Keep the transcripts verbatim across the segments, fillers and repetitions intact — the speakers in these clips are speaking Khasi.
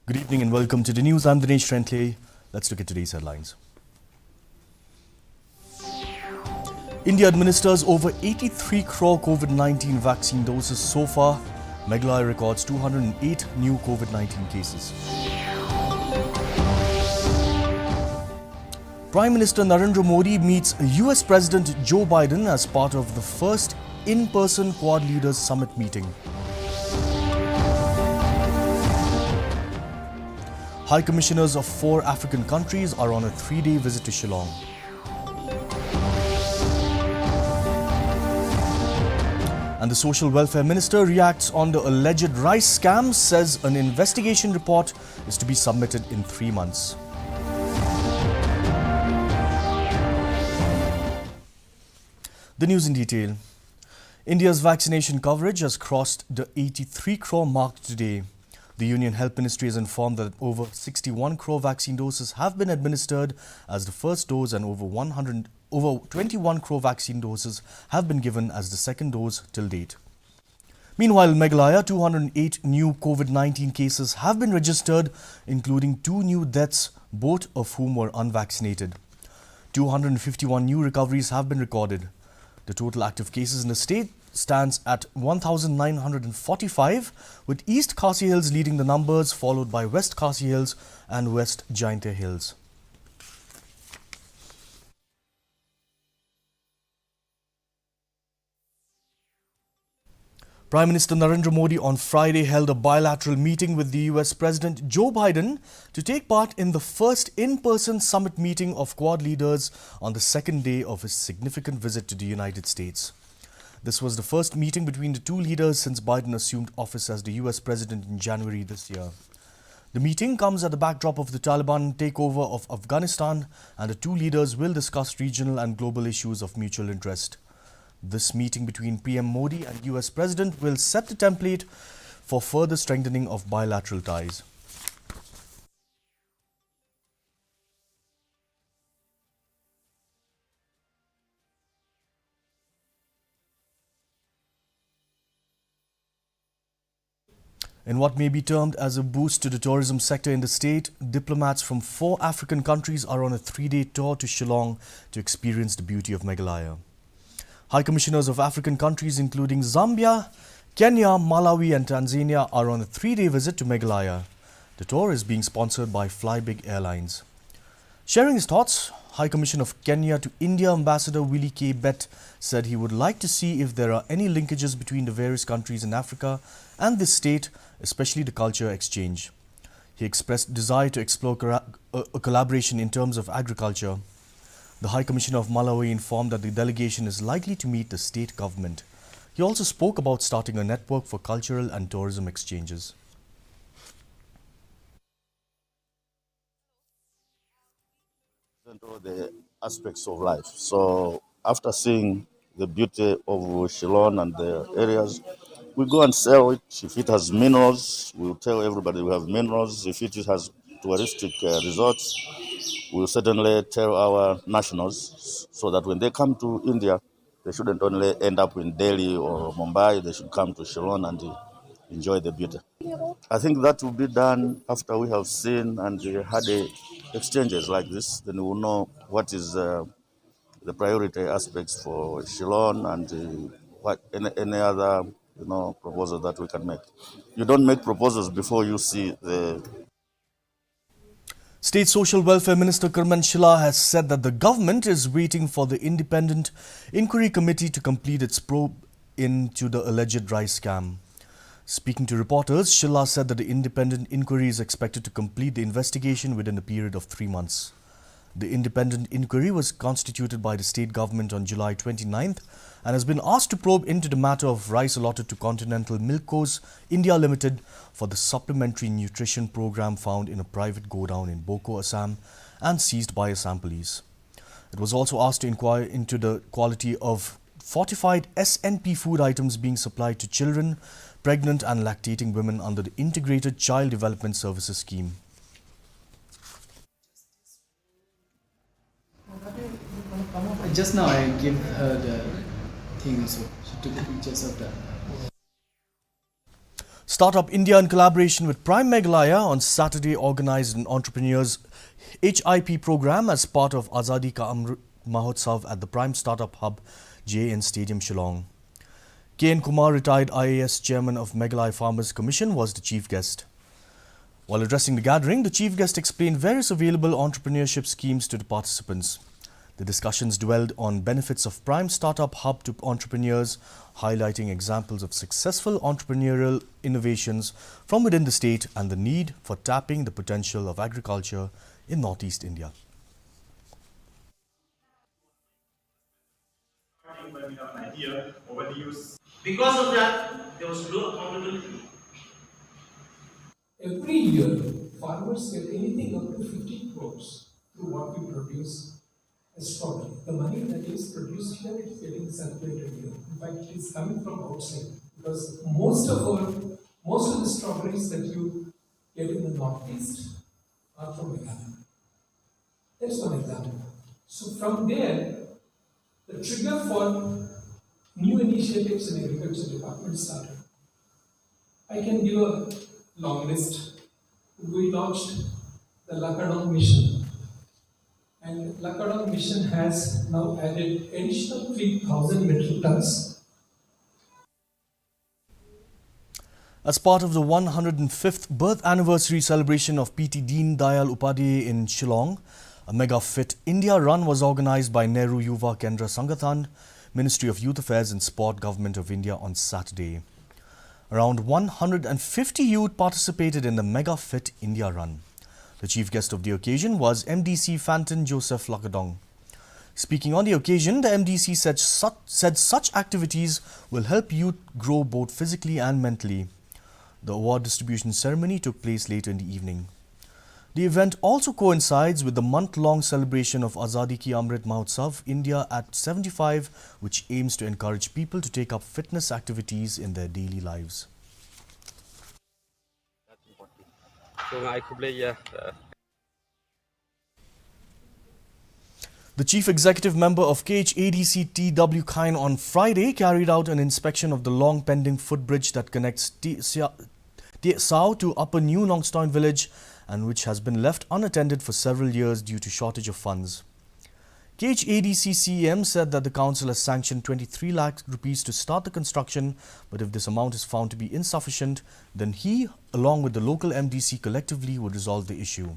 Good evening and welcome to the news. I'm Dinesh Rentley. Let's look at today's headlines. India administers over eighty-three crore COVID nineteen vaccine doses so far. Meghalaya records two hundred eight new COVID nineteen cases. Prime Minister Narendra Modi meets U S President Joe Biden as part of the first in-person Quad Leaders Summit meeting. High Commissioners of four African countries are on a three-day visit to Shillong. And the Social Welfare Minister reacts on the alleged rice scam, says an investigation report is to be submitted in three months. The news in detail. India's vaccination coverage has crossed the eighty-three crore mark today. The Union Health Ministry has informed that over sixty-one crore vaccine doses have been administered as the first dose and over one hundred, over twenty-one crore vaccine doses have been given as the second dose till date. Meanwhile, in Meghalaya, two hundred eight new COVID nineteen cases have been registered, including two new deaths, both of whom were unvaccinated. Two hundred fifty-one new recoveries have been recorded. The total active cases in the state stands at one thousand nine hundred forty-five, with East Khasi Hills leading the numbers, followed by West Khasi Hills and West Jaintia Hills. Prime Minister Narendra Modi on Friday held a bilateral meeting with the U S President Joe Biden to take part in the first in-person summit meeting of Quad leaders on the second day of his significant visit to the United States. This was the first meeting between the two leaders since Biden assumed office as the U S President in January this year. The meeting comes at the backdrop of the Taliban takeover of Afghanistan, and the two leaders will discuss regional and global issues of mutual interest. This meeting between P M Modi and U S President will set the template for further strengthening of bilateral ties. In what may be termed as a boost to the tourism sector in the state, diplomats from four African countries are on a three-day tour to Shillong to experience the beauty of Meghalaya. High Commissioners of African countries including Zambia, Kenya, Malawi and Tanzania are on a three-day visit to Meghalaya. The tour is being sponsored by Flybig Airlines. Sharing his thoughts, High Commissioner of Kenya to India, Ambassador Willy K. Bett, said he would like to see if there are any linkages between the various countries in Africa and this state, especially the culture exchange. He expressed desire to explore cora-, a, a collaboration in terms of agriculture. The High Commissioner of Malawi informed that the delegation is likely to meet the state government. He also spoke about starting a network for cultural and tourism exchanges. Present all the aspects of life. So after seeing the beauty of Shillong and the areas, we go and sell it. If it has minerals, we'll tell everybody we have minerals. If it has touristic uh, resorts, we'll certainly tell our nationals so that when they come to India, they shouldn't only end up in Delhi or Mumbai, they should come to Shillong and uh, enjoy the beauty. I think that will be done after we have seen and uh, had uh, exchanges like this. Then we will know what is uh, the priority aspects for Shillong and uh, what any, any other you know proposal that we can make. You don't make proposals before you see the State Social Welfare Minister Kyrmenshila has said that the government is waiting for the Independent Inquiry Committee to complete its probe into the alleged rice scam. Speaking to reporters, Shylla said that the independent inquiry is expected to complete the investigation within a period of three months. The independent inquiry was constituted by the state government on July twenty-ninth and has been asked to probe into the matter of rice allotted to Continental Milk Co. India Limited for the supplementary nutrition program found in a private godown in Boko, Assam, and seized by Assam police. It was also asked to inquire into the quality of fortified S N P food items being supplied to children, pregnant and lactating women under the Integrated Child Development Services Scheme. Just now I gave her the thing also. She took pictures of that. Startup India, in collaboration with Prime Meghalaya, on Saturday organized an Entrepreneurs H I P program as part of Azadi Ka Amrit Mahotsav at the Prime Startup Hub, J N Stadium, Shillong. K N Kumar, retired I A S chairman of Meghalaya Farmers Commission, was the chief guest. While addressing the gathering, the chief guest explained various available entrepreneurship schemes to the participants. The discussions dwelled on benefits of Prime Startup Hub to entrepreneurs, highlighting examples of successful entrepreneurial innovations from within the state and the need for tapping the potential of agriculture in Northeast India. Because of that, there was low accountability. Every year, farmers get anything up to fifty crores through what we produce as strawberry. The money that is produced here is getting circulated here. In fact, it is coming from outside because most of our, most of the strawberries that you get in the Northeast are from Meghalaya. That's one example. So from there, the trigger for new initiatives in agriculture department started. I can give a long list. We launched the Lakadong Mission. And Lakadong Mission has now added additional three thousand metric tons. As part of the one hundred fifth birth anniversary celebration of P T Deen Dayal Upadhyay in Shillong, a mega Fit India run was organized by Nehru Yuva Kendra Sangathan, Ministry of Youth Affairs and Sport, Government of India, on Saturday. Around one hundred fifty youth participated in the mega Fit India run. The chief guest of the occasion was M D C Fantin Joseph Lakadong. Speaking on the occasion, the M D C said such, said such activities will help youth grow both physically and mentally. The award distribution ceremony took place later in the evening. The event also coincides with the month-long celebration of Azadi Ki Amrit Mahotsav India at seventy-five, which aims to encourage people to take up fitness activities in their daily lives. That's important. So, I could play, yeah. Uh, The chief executive member of K H A D C, T W Kyne, on Friday carried out an inspection of the long pending footbridge that connects T-, Sia-, Tietsau to Upper New Nongstoin village and which has been left unattended for several years due to shortage of funds. K H A D C C E M said that the council has sanctioned twenty-three lakh rupees to start the construction, but if this amount is found to be insufficient, then he, along with the local M D C, collectively would resolve the issue.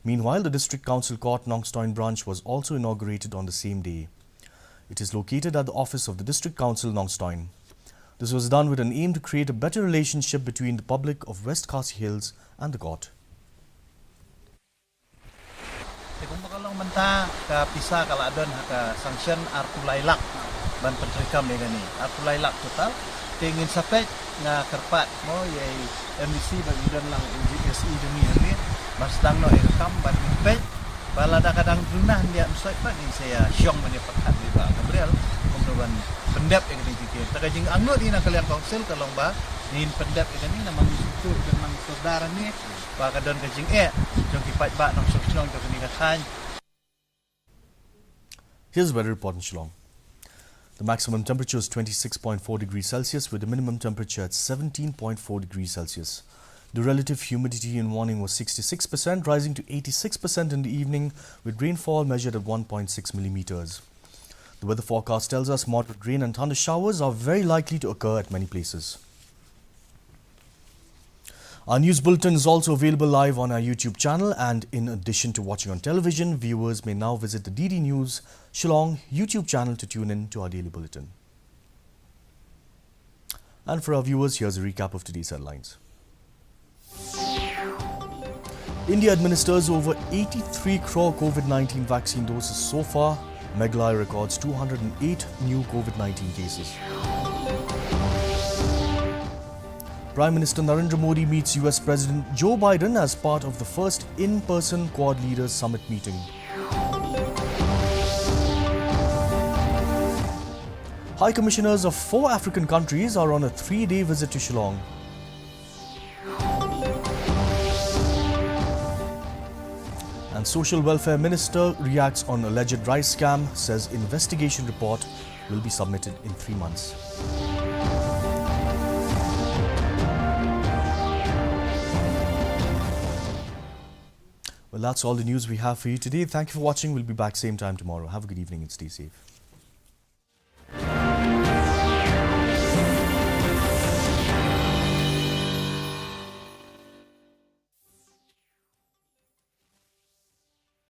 Meanwhile, the District Council Court Nongstoin branch was also inaugurated on the same day. It is located at the office of the District Council Nongstoin. This was done with an aim to create a better relationship between the public of West Khasi Hills and the court. Te kumba ka long mynta ka pisa ka la don ha ka sanction arphew lai lak ban pyntreikam ïa kane. Arphew lai lak total. Te ngin sa peit, nga kyrpad mo ïa i M D C ba ngi don lang N G O S E jong ngi hangne ban sdang noh ïa ka kam ban peit ba lada ka dang duna hynrei ym soi pat ngin sa ïa shong ban ïa pyrkhat ïa i Bah Gabriel kumno ban pyndep ïa kane ka jingeh. Te ka jingangnud ïa na ka liang council ka long ba ngin pyndep ïa kane namar ngi sngewthuh ïa ka nang sordar hangne ba ka don ka jingeh jong ki paidbah nongshong shnong jong kane ka thaiñ. Here's a weather report in Shillong. The maximum temperature is twenty-six point four degrees Celsius, with the minimum temperature at seventeen point four degrees Celsius. The relative humidity in morning was sixty-six percent, rising to eighty-six percent in the evening, with rainfall measured at one point six millimeters. The weather forecast tells us moderate rain and thunder showers are very likely to occur at many places. Our news bulletin is also available live on our YouTube channel, and in addition to watching on television, viewers may now visit the D D News Shillong YouTube channel to tune in to our daily bulletin. And for our viewers, here's a recap of today's headlines. India administers over eighty-three crore COVID nineteen vaccine doses so far. Meghalaya records two hundred and eight new COVID nineteen cases. Prime Minister Narendra Modi meets U S President Joe Biden as part of the first in-person Quad Leaders Summit meeting. High Commissioners of four African countries are on a three-day visit to Shillong. And Social Welfare Minister reacts on alleged rice scam, says investigation report will be submitted in three months. Well, that's all the news we have for you today. Thank you for watching. We'll be back same time tomorrow. Have a good evening and stay safe.